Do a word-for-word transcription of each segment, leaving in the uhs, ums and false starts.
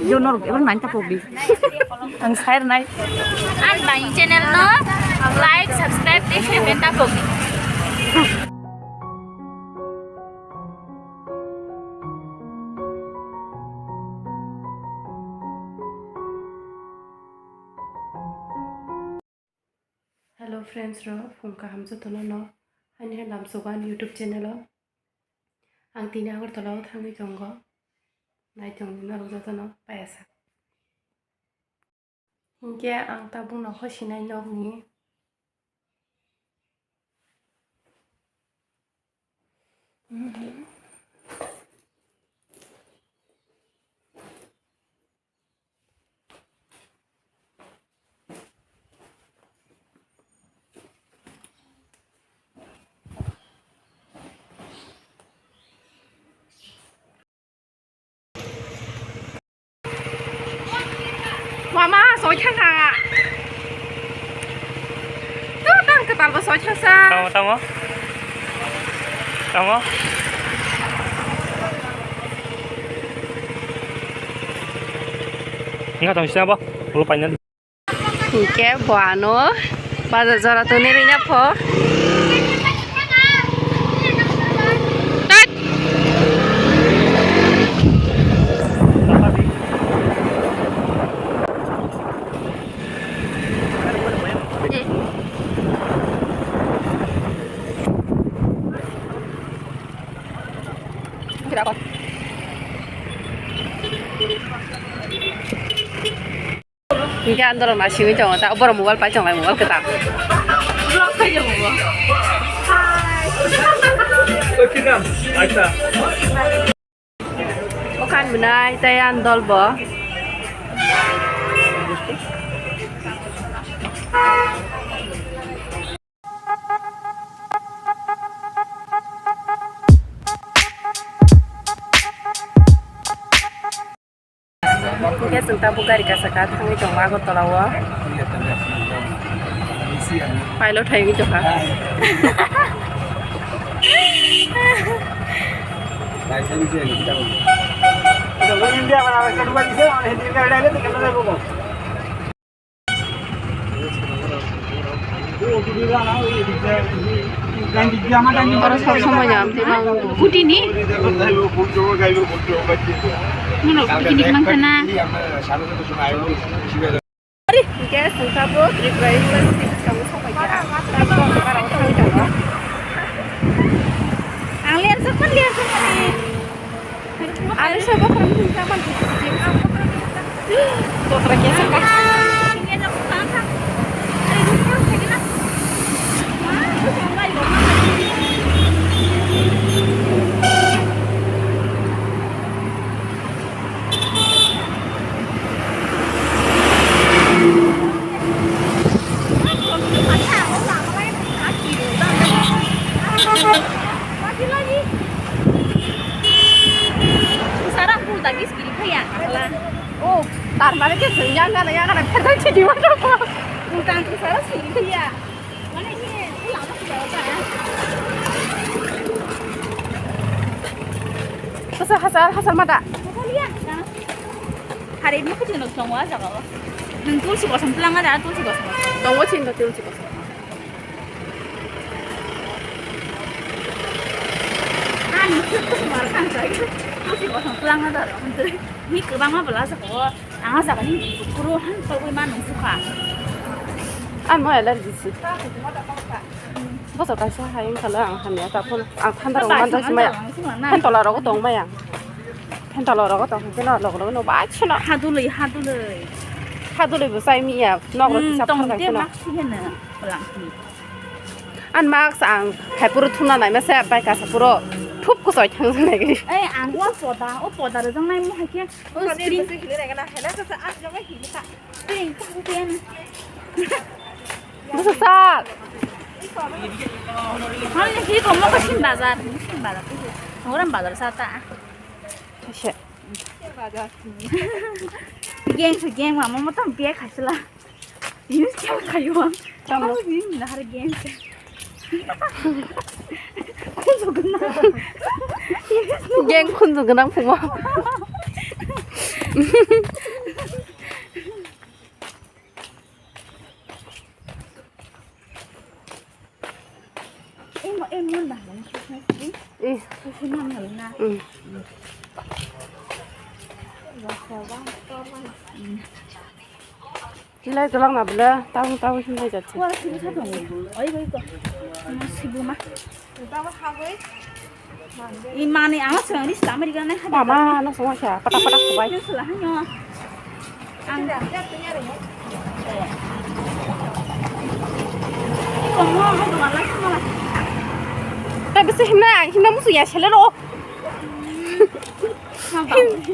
Yo norok ebo nang ta pokdi. Ang sai nai. Ang bai channel no like, subscribe, share ta pokdi. Hello friends rok, phung kaham jotono no. Ani hai lamsogo ani YouTube channel o. Ang tini Agartala o thangwi tongo. Nai tongdi norok jotono payasa. Hinkhe ang tabukno hosinai nokni. Mama, soi thangkha. Tu tang kwtal bo soi thangsa. Tamo, tamo. Tamo. Enggak tong sini apa? Lu panjang. Hingke bo ano bazar jora toni rina pho. Tat. Hingke ang norok naisingwi tongo, ta borok mobile pai tonglai, mobile kwtal. Vlog khai tongo bo. Hi. Okan bwnai tei ang dol bo. Hingke chwng tabuk gari kasaka thangwi tongo Agartala o. Pilot hai wngwi tongkha. Oro sob somoi jam tei mang. Scooty ni? Nono scooty ni mang khana. Ari, hingke sungkabo Tripura University bwskango sokphaikha. Ang liar sakmani, liar sakmani. Ari sobo khorang thum sakmani. Kotra kesa ka. Sara pul tangis kiri khaya. Oh, tar mane ke sing yang kana yang kana phedai chidi wano. Pul tang sara sing khaya. Hasar, hasar, hasar mada. Hari ini aku jenuh tongo aja kau. Nung tulsi kosong tulang ada, tulsi kosong. Tongo cinta tulsi kosong. Ani tulsi kosong ada. Ni kwbangma bwla sa kho. Ang ah jaga ni kuro han togwi ma nung sukha. Ang no allergy se. Bosok kaisa hai wngkha le ang hamya ta phano ang thanda rok manjak se maya. Phen tola rogo tong maya. Phen tola rogo tong khe no log log no bai seno. Hadulwi, hadulwi. Hadulwi bo chai miya. Nok rok kisa tong phang te kai phano. Mak si heno. Plang ki. Ang mask ang hai puro thumna naima se bai kasa puro thup kwchoi thang nai. Ei, ang o poda, o poda rwjak nai mo hai khe. O screen. Screen ta hukui ano. Bwswk sal. Hali hi ko mo ko sin bazar, sin bazar. Ngoram bazar sa ta. Kaisa. Geng se geng ma mo tam bia khaisla. Ini siapa kayu ang? Kamu ini nahar geng se. Kunju gwnang. Geng kunju gwnang phungo. Emo, emo, na, na, na, na, Eh. na, na, na. Hmm. Wah, wah, wah, wah, wah. Hmm. Chilai tolak na bela, tahu, tahu, sini aja. Wah, sini satu. Oi, oi, kok. Mas ibu mah. Imani ama sengri selama di kana. Mama, no semua siya, patak-patak kubai. Ini selahannya. Ang. Tapi sih himna, himna musuh ya, selero.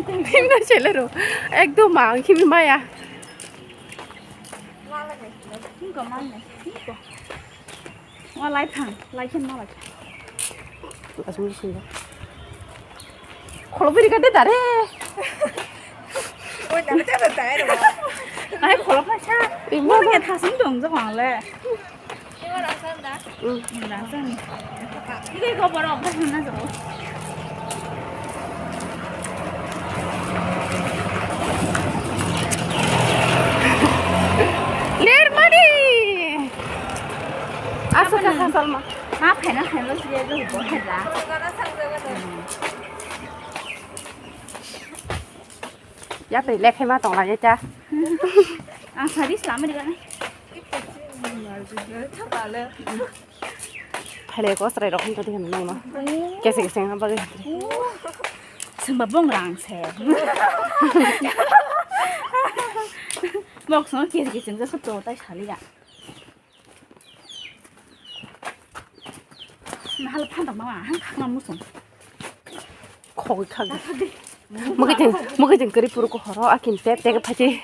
Himna selero. Ekdom ang himna ya. Hingko mannai, hingko. Wa lai thang, lai khen ma lai. Asung sung. Kholo biri ka de dare. Oi, dare dare dare. Ai kholo pa cha. Ima. Mo ke thasing dong jong le. Ima rasa da. Hmm. Rasa ni. Ini kau baru apa sana jauh. Lermani. Asal ka hasal ma. Ma phaina phaina siya jauh ko heda. Ya pe lekhe ma tong la ya cha. Ang sari selama di kana. Phailai ko chwrai rok hwn tong di hwn nangma. Kese kese wngna bagwi. Swngba bong rang se. Bok swngno kese kese wngkha to tai saliya. Nahal phantok mama hang khakma musung. Khogwi khagwi. Mugwi jeng, mugwi jeng kwrwi puru ko horo akin te te phachi.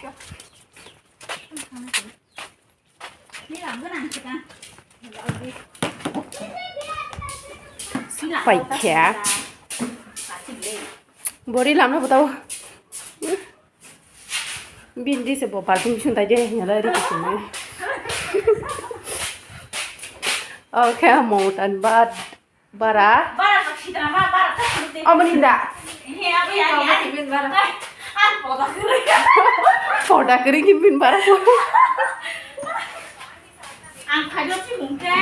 Paikha. Bori lamno botao. Bindi se bo balting sundai de hinala ri kusune. Okay, mountain bad. Bara? Bara no sitra ma, bara ta sunu te. Omo ni da? He, abi, abi, abi. Omo ni bara. An poda kiri. Poda kiri ki bin bara. Ang khajo si mungke.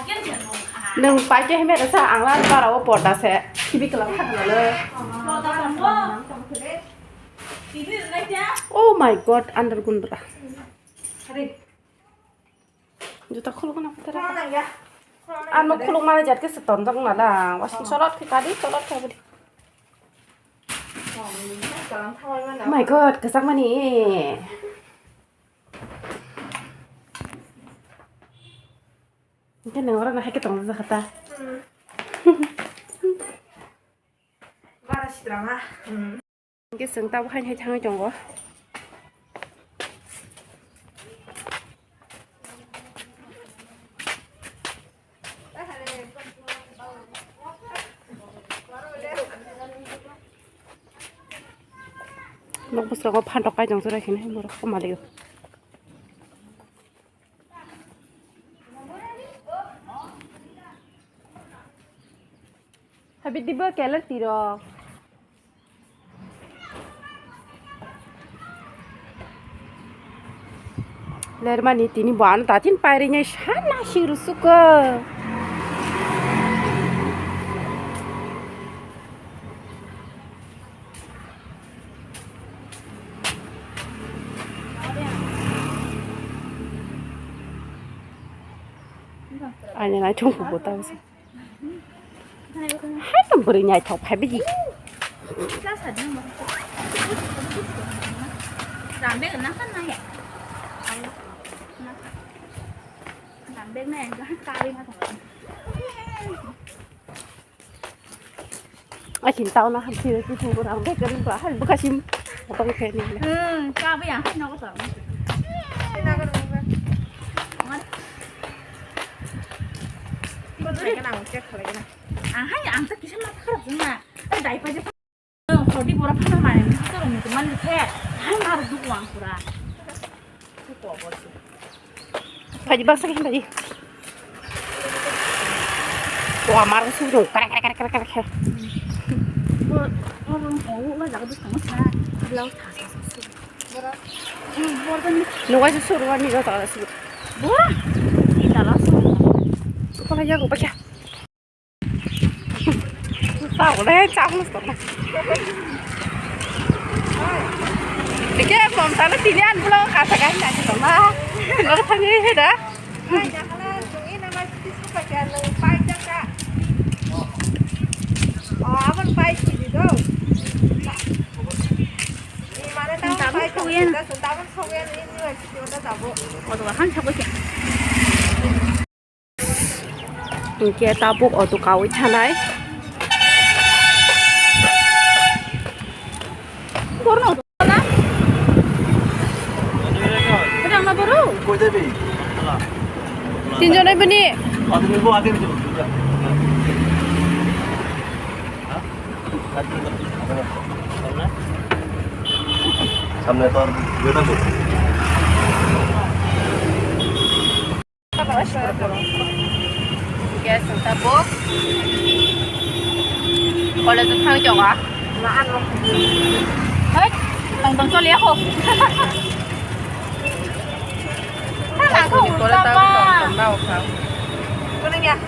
Oke, je mung kha. Nung paike heme rasa ang lan bara o poda se. Kibi kelam kha na le. Poda mo. Ini naikya? Oh my God, under gundra. Hari. Juta khuluk na putera. Ano khuluk mana jat ke seton jang na la. Wasin cholot ke kadi, cholot ke budi. Oh my God, kesak mani. Ini nang orang na hake tong jaka ta. Bara sitrama. Hingke chwng tabuk haino hai thangwi tongo. Nok bwskango phantok kai tong chwrai kheno borok malik rok. Habit dibo kelar tiro. Lermani tini bo ano datin pairi nyai sana hiru suka. Ani nai thung kubo tang sa. Hai to bwrwi naithok phai bidi. Akin tau na hamsi re tu tu rang bek kari ba hai buka sim. Apa ke ni? Hmm, ka ba ya, no ko. Ang hai ang ta kisa ma kharap na. Ai dai pa je. Khodi bora phana mane ni to rong ni man khe. Hai mar du wang pura. Ko bo. Phaji baksa khe phaji. Wah, mar su jong kare kare kare kare kare khe. Nugaisa surwani jota su. Bora. Itala su. Kepala jago bacha. Tahu deh, cak lu tuh. Dikhe, mom sana tini an pulang kata kan, nggak gitu, Ma. Lo tanya ya, dah. Hingke tabuk auto kawi thanai. Tinjon ai bini. Samne tor beta bo. Gas ang tabuk. College thang jok ah. Hei, tong tong choli ako. Tang ako. College tang tong tong na ako. Kuning ya.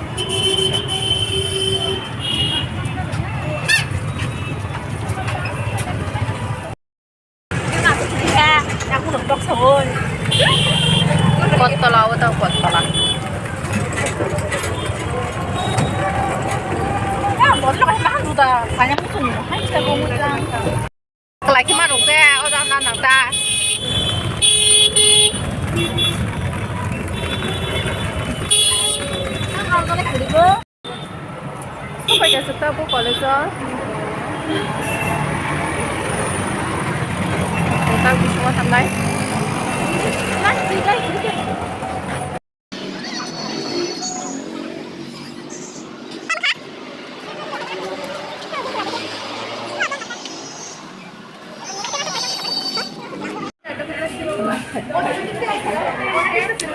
Kottola, o tang kottola. Kalai khe ma rwngkhe, o jang na nang ta. Sokphaikha sukta bo college o. Sukta bisingo thangnai.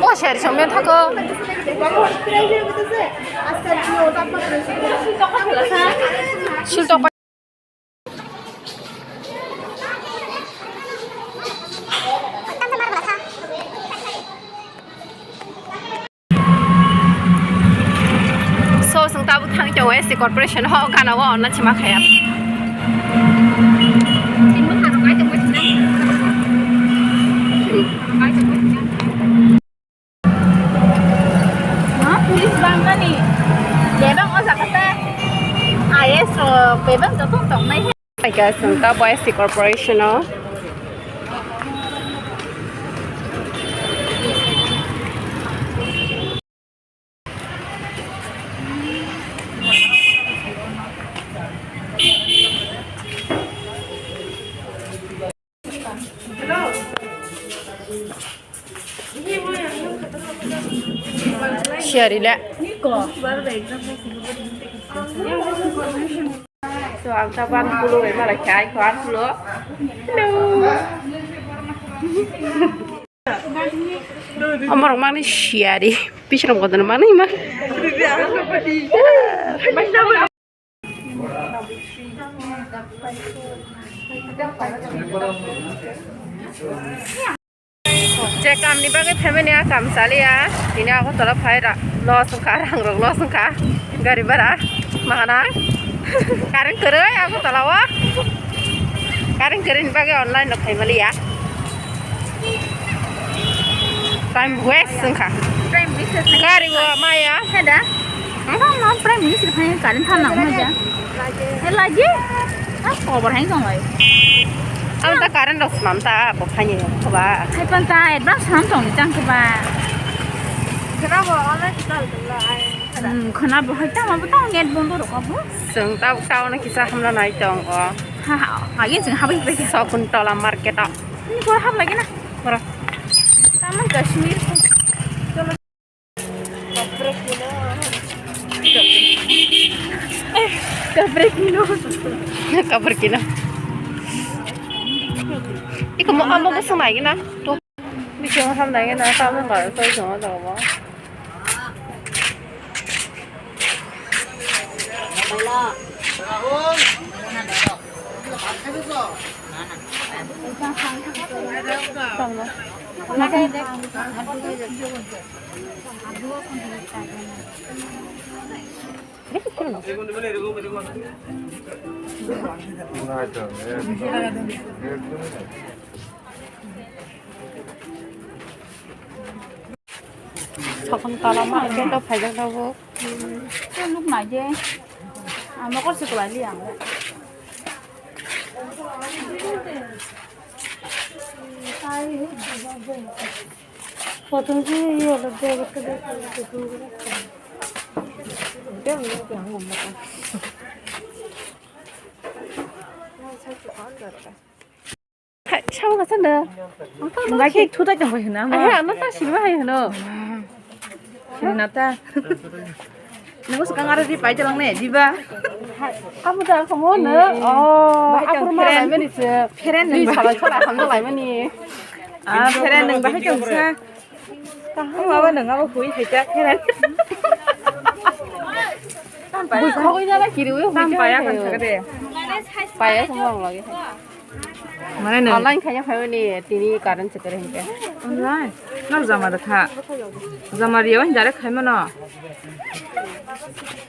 O seri songmen thako. Sil tok. So, chwng tabuk thang tongo S C corporation o, gana o online se ma khaya. Ha, police bangmani. Bebak o jaga te I A S rok bebak joto tongnai he. Hai guys, chwng ta bo S C corporation o. Siyari le. So, ang ta ban pulo re mara khai ko an pulo. Hello. Amar mani siyari. Pisram ko dan mani ma. Je kamni bagwi phaimani a kam chaliya, tini Agartala phai ra, loss wngkha, rang rok loss wngkha, gari bhara mahana, current kwrwi Agartala o, current kwrwini bagwi online rok phaimaliya, time waste wngkha. Time waste wngkha. Gari o maya. Heda. Tamo Prime Minister phai current tharna wngkha ja. He laji? Ah, cover hai tong lai. Ang ta current rok swnam ta, bo phai ni khoba. Hai pan ta advance swnam tong ni chang khoba. Khna bo online chal tong la ai. Hmm, khna bo hai tamo bo tong net bondo rok bo. Chwng ta ta ono kisa hamla nai tong o. Ha ha, ha yin chwng ha bai bai. Sakuntola market o. Ni kor hap lagi na. Boro. Taman Kashmir. Kaprek kino. Kaprek kino. Iko mo amo bosong lagi na. Bisi mo ham lagi na. Kamu nggak tahu sama tahu mo. Sakon kalama, gate o phaijak tabuk. Tei nuk nai de. Ang nokol se kwlai li ang. Kotor je ye olo de, de, de, de, de. Hai, sao ka sanda. Nang khe thutai tong bai hwna mo. Ai, ano ta silma hai hwno. Sini nata. Nunggu sekarang ada di pai jalan nih, di ba? Kamu dah kamu ne? Oh, aku rumah lain mana sih? Feren di salah salah kamu lain mana? Ah, feren nang bahai tong sa. Kamu apa nang apa kui hai ta feren? Sampai. Kau ini ada kiri, sampai ya kan sakit ya. Paya semua lagi. Mane nwng online khaina phaimani tini current se kwrwi hinkhe. Online? Nang jama rwkha. Jama rwya wng direct khaimano.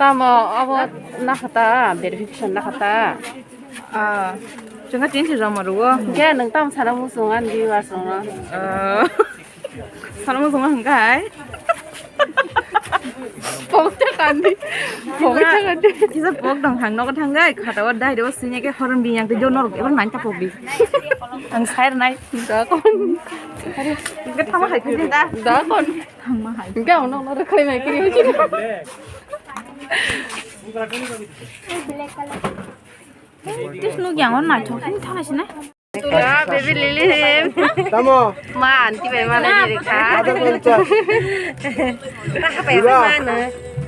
Tamo abo nakhata verification nakhata. Ah, chwngkha tini se jama rwo. Hinkhe nwng tamo sana muchung ani viewers rokno. Ah. Salmo songma hwnkha hai. Pok ta kandi. Pok ta kandi. Kisa pok dong hang nogo thangwi khata o dai do sini ke horon biyang te jo norok ebo nang ta pok di. Ang sai nai. Da kon. Ke thama hai khe da. Da kon. Thama hai. Ga ono no khlai mai kiri. Tis nuk yang on nai thok hin thala sini. Tula, baby lily him. Tamo. Ma, anti bai ma lagi rekha. Ada pun cak. Taha pai ma na.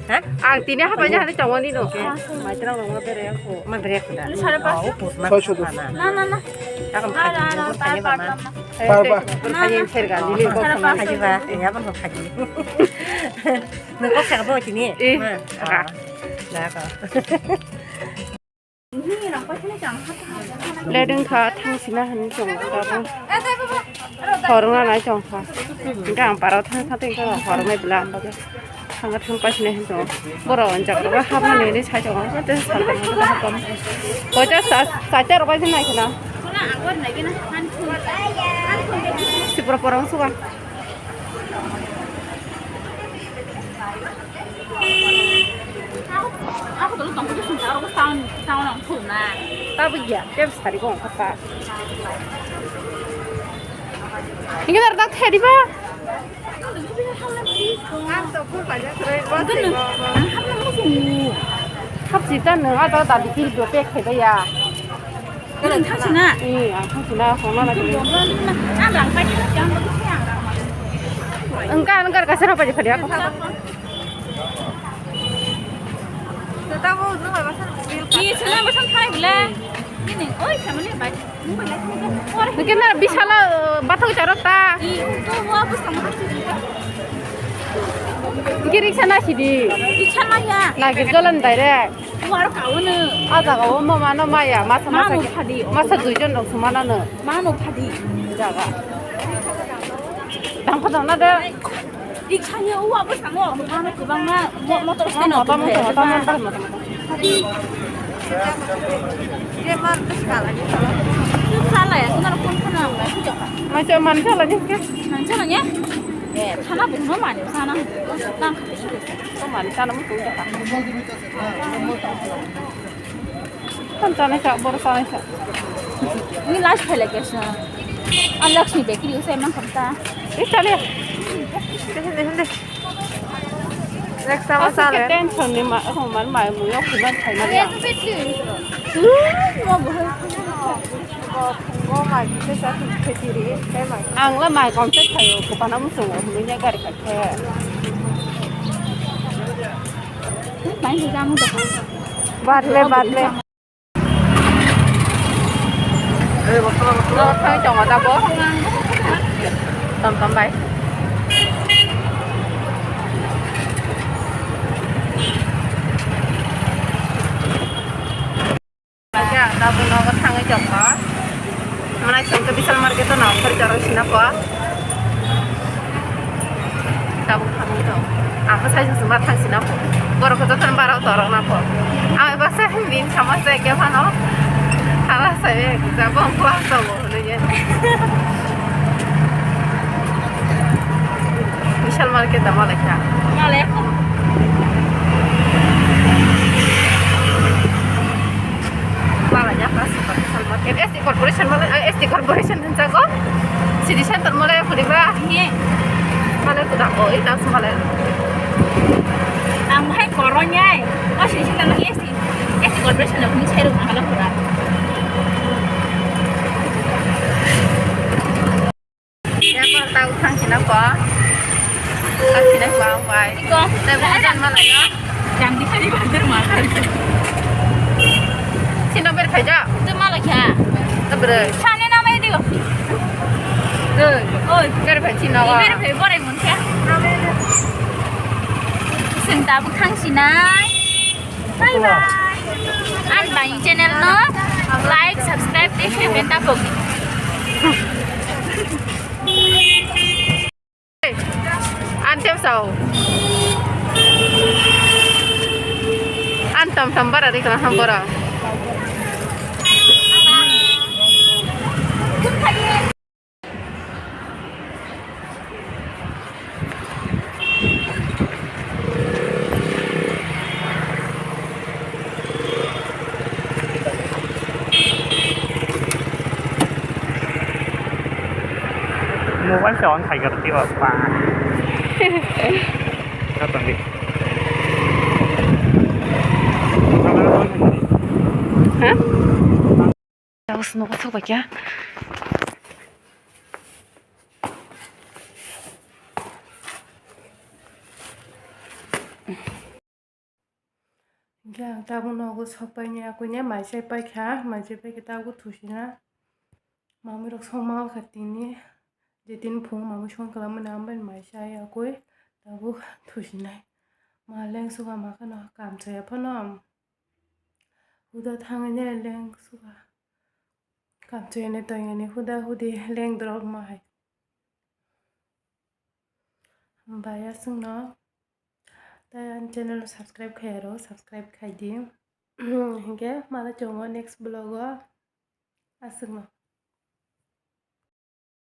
Ha? Ang tini ha pai jahani chawani no. Mai terang ma bere ko. Ma bere ko da. Sare pas. Soi sudu. Na, na, na. Takam khaji. Par ba. Khaji serga lily ko khaji ba. Ya ban ko khaji. Nang ko sa bo tini. Eh. Ma. Da ko. Leding kha thangsina hinwi chwng tabuk. Horwngna nai chwng kha. Hwnkhe ang parao thang thang tei hwnkhe horwngnai bwla ang bagwi. Thangkha thang paisina hinwi chwng. Borok hwnjak rok hapmani hinwi sai tongo. Tei sal tongma tei hapmani. Koita sa-, sacha rok bai nai khna. Sipra porong suka. Ako dulu tongkol sing taro ko sound sound ang thum na. Tabu ya, tiap sari ko kata. Ini kita tak tadi ba. Ang to pun banyak terus. Ang kan ang hap na musu. Hap sih kan, ada tadi kiri dua pek ya. Nang thang sina? Ee, ang thang sina, songna lagi. Ang rang pai sina, ang rang pai. Engka, engka, kasih apa jadi aku? Tetap mau dulu nggak pasang. Ih, sina pasang thai bela. Ini, oi, sama ni bai. Mungkin na bisala bathau charok ta. Ih, itu mau apa sama? Kiri sana sidi. Di sana ya. Lagi jalan direct. Uaro kawono. A jaga o mama no maya, masa masa. Mano phadi. Masa duijon rok sumana no. Mano phadi. Jaga. Tang phadang na de. Iksanya uwa bo sango. Mano kwbangma mo-, motor stand. Motor, motor, motor, motor, motor. Phadi. Ye mar bwswk kala ni. Kala ya, kunano phone phone ang lai. Mai se man kala ni ke. Man kala ni? Eh, thana bo no mani sana. Tang khati suri. Ko mani sana mo tu ka. Kan sana sa, bor sana sa. Ni last pele ke sa. An Lakshmi bakery usai man khamta. Eh, sana. Hindi, hindi. Next time. Asal sana ke ya. Tension ni ma, oh, man, mai mu yok, man, sai na ya. Ang la mai kom se thayo, ko pana mu sungo, hwnwi ya gari ka khe. Mai ni jamu da. Bat le, bat le. Lo thang chongo da bo. Tom tom bai. Khe ang tabuk nogo thang Jokha. Manai songke Vishal market no khori jorok sina po. Tabuk thangwi tong. Ako sai sung sung ma thang sina po. Borok ko jotono barok torok na po. Ang eba sai min sama sai ke phano. Hala sai be jabo ang class to bo hwnwi je. Vishal market da malai kha. Malai kha. Malai ya class Vishal market. S T corporation malai, eh, S T corporation hwnjago. City center malai khuriba hi. Malai kuda ko, ita malai. Ang hai koronyai. O city center S T, S T corporation ni sai rok malai kura. Yapar tau thang sina ko. Thang sina ko ang bai. Iko. Tei bo jan malai ya. Jam di kali bander ma. Sino ber phaja. Tu malai kha. Tabre. Sane na mai dio. Oi. Oi. Ber phai sina wa. Ber phai bore mun kha. Sing tabuk thang sinai. Bye bye. Ang bai channel no like, subscribe, tei share ta kok. An tem sao. An tam tam bara ri kana ham bara. Mobile se on khai kar tio pa. Kapan di? Ha? Tapos nuko sok ba kya? Hingke ang tabuk nogo sok paini akwini mai chai paikha, mai chai paikhe tabuk thusina. Mamui rok song mangal kha tini, je tini phung mamui song kwlamani ambai mai chai akwi tabuk thusinai. Ma leng suga ma khano kam chaya phano am. Huda thangwi ne leng suga. Kam chayani toyani huda hudi leng drop ma hai. Hambai aswkno. Tai ani channel no subscribe khai aro, subscribe khai di. Hinkhe mano chongo next vlog o. Aswkno.